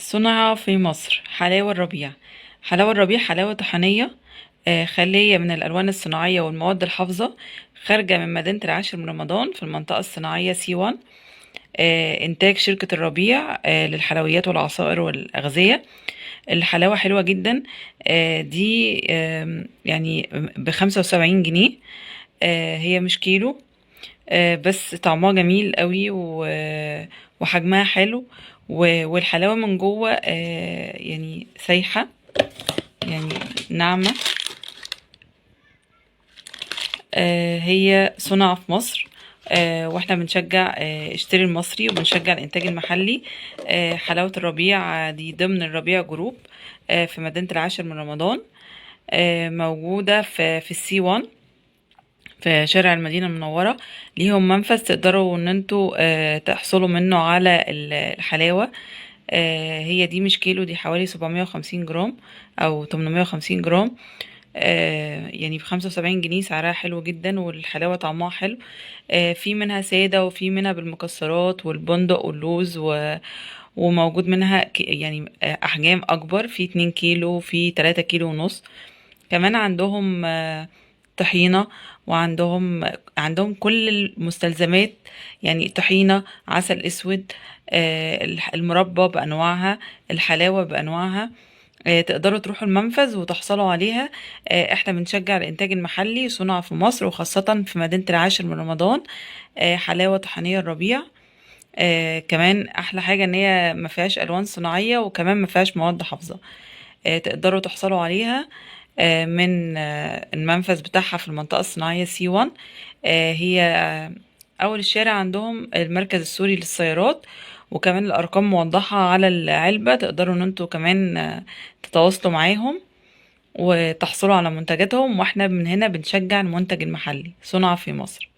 صنع في مصر. حلاوة الربيع. حلاوة الربيع حلاوة طحينية، خالية من الألوان الصناعية والمواد الحافظة، خارجة من مدينة العاشر من رمضان في المنطقة الصناعية سي 1. إنتاج شركة الربيع للحلويات والعصائر والأغذية. الحلاوة حلوة جدا. دي يعني ب75 جنيه. هي مش كيلو، بس طعمها جميل قوي وحجمها حلو، والحلاوة من جوه يعني سايحة، يعني ناعمة. هي صنع في مصر. واحنا بنشجع اشتري المصري وبنشجع الانتاج المحلي. حلاوة الربيع دي ضمن الربيع جروب، في مدينة العاشر من رمضان. موجودة في السي 1 في شارع المدينة المنورة. ليهم منفذ تقدروا ان انتوا تحصلوا منه على الحلاوة. هي دي مش كيلو، دي حوالي 750 جرام او 850 جرام. يعني ب75 جنيه. سعرها حلو جدا والحلاوة طعمها حلو. في منها سادة وفي منها بالمكسرات والبندق واللوز وموجود منها أحجام أكبر، في 2 كيلو، في 3 كيلو ونص. كمان عندهم طحينة، وعندهم كل المستلزمات، يعني طحينة، عسل اسود، المربى بانواعها، الحلاوة بانواعها. تقدروا تروحوا المنفذ وتحصلوا عليها. احنا بنشجع الانتاج المحلي، صنع في مصر، وخاصة في مدينة العاشر من رمضان. حلاوة طحينية الربيع. كمان احلى حاجة ان هي ما فيهاش الوان صناعية، وكمان ما فيهاش مواد حافظة. تقدروا تحصلوا عليها من المنفذ بتاعها في المنطقة الصناعية سي 1. هي أول الشارع عندهم المركز السوري للسيارات، وكمان الأرقام موضحة على العلبة. تقدروا ان انتوا كمان تتواصلوا معاهم وتحصلوا على منتجاتهم. واحنا من هنا بنشجع المنتج المحلي، صنع في مصر.